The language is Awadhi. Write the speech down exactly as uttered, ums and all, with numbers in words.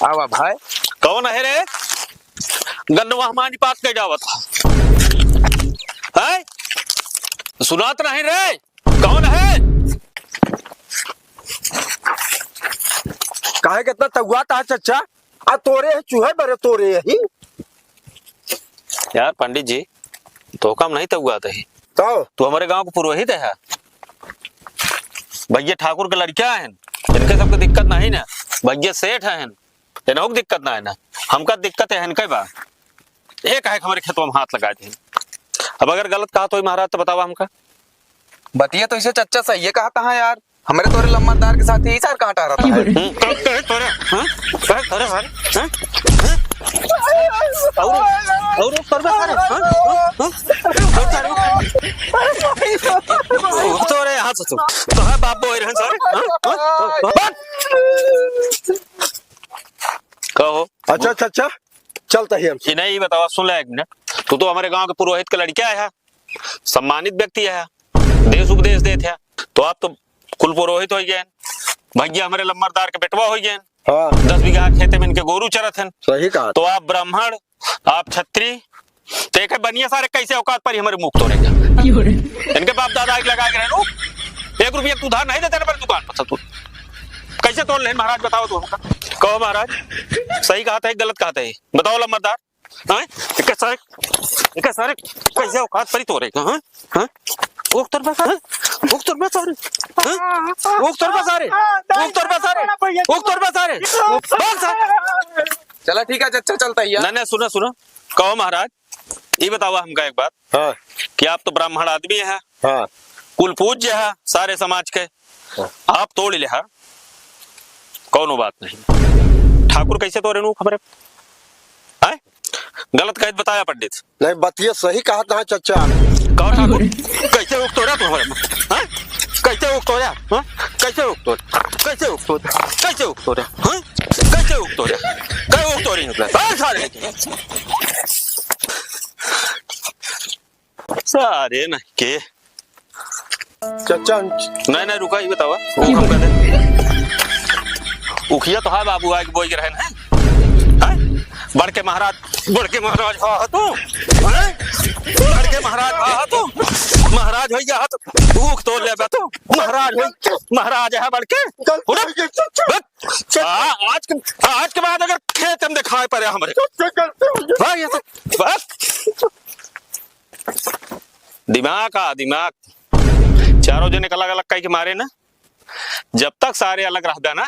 आवा भाई। कौन है रे? गन्नवा हमारी पास कइ जावत है? सुनात नहीं रे? कौन है? काहे के इतना तगुआत है चच्चा? आ तोरे है चूहे बरे तोरे यही। यार पंडित जी, तोहका हम नहीं तगुआत ही। तो? तू हमरे गांव के पुरोहित है। भैया ठाकुर के लड़का हैं, इनके सबके दिक्कत नहीं ना। भैया सेठ हैं, इनहू के दिक्कत ना है ना। हमका दिक्कत है इनके बा। ये काहे के हमरे खेतवा में हाथ लगाए थे? अब अगर गलत कहा तो महाराज तो बतावा हमका। बतिया तो इसे चच्चा सही है कहा था यार। हमरे तोरे लम्बरदार के साथ ही सार कहाँ टहरत है? हम्म, कहे, कहे तोरे, हाँ? कहे तोरे सारे, हाँ? हाँ? और, और, और करबे सारे, हाँ? हाँ? हाँ? और सारे, वो तोरे हाथ से तू, तो है बाप बोए रहन सारे, हाँ? हाँ? हाँ? कहो। अच्छा, अच्छा, अच्छा, चलता ही हम। इन्हें ही बतावा, सुन ले एक मिनट, तू तो हमारे गांव के पुरोहित के लड़का है, सम्मानित व्यक्ति है, देश उपदेश देत है, तो आप तो कुल पुरोहित होइ गए, भैया हमरे लम्बरदार के बेटवा होइ गए। हाँ। दस बीघा खेते में इनके गोरू चरत हैं। सही कहा। तो आप ब्राह्मण, आप छत्री, तो एक बनिया सारे कैसे औकात पर ही हमारे मुंह तोड़ेगा? क्यों रे? इनके बाप दादा आग लगा के रहनो, एक रुपया तू उधार नहीं देते ना पर दुकान पर तू कैसे तोड़ ले महाराज, बताओ तू हमका। कहो महाराज, सही कहा था, गलत कहा था, बताओ लम्बरदार। हैं? इके सारे, इके सारे, कैसे औकात परी तोरे का, हैं? हैं? उख तोर बा सारे, उख तोर बा सारे, हैं? उख तोर बा सारे, उख तोर बा सारे, उख तोर बा सारे, उख बा सारे। चला ठीक है, अच्छा चलता ही है। नहीं, नहीं, सुनो, सुनो, कहो महाराज, ये बतावा हमका एक बात हाँ। कि आप तो ब्राह्मण आदमी है, हाँ। कुल पूज्य है सारे समाज के, हाँ। आप तोड़ लिहा, कौनो बात नहीं। ठाकुर कैसे तोरे नू खबर है? हैं? गलत कहत बताया पंडित। नहीं, बतिया सही कहा था चच्चा। कहो ठाकुर, कैसे उख तोड़ा तू हमारे में? हैं? कैसे उख तोड़ा? हैं? कैसे उख तोड़ा? कैसे उख तोड़ा? कैसे उख तोड़ा? हैं? कैसे उख तोड़ा? कै उख तोड़ी निकला? हैं, सारे? सारे नहीं के। चच्चा। नहीं, नहीं, रुका, ये बतावा। वो हम कहते, उखिया तो है बाबू, आके बोई के रहन है। हैं? बड़के महाराज, बड़के महाराज हा, हा तू। हैं? बड़के महाराज हा, हा तू। महाराज होइ गया हा तू। उख तोड़ ले बे तू। महाराज होइ, महाराज है बड़के। उठ। बस। आ, आज के, आज के बाद अगर खेत में दिखाई पड़े हमरे। भाई, ये तो, बस। दिमाग आ, दिमाग। चारों जने के अलग-अलग कहि के मारे ना, जब तक सारे अलग रहबे ना,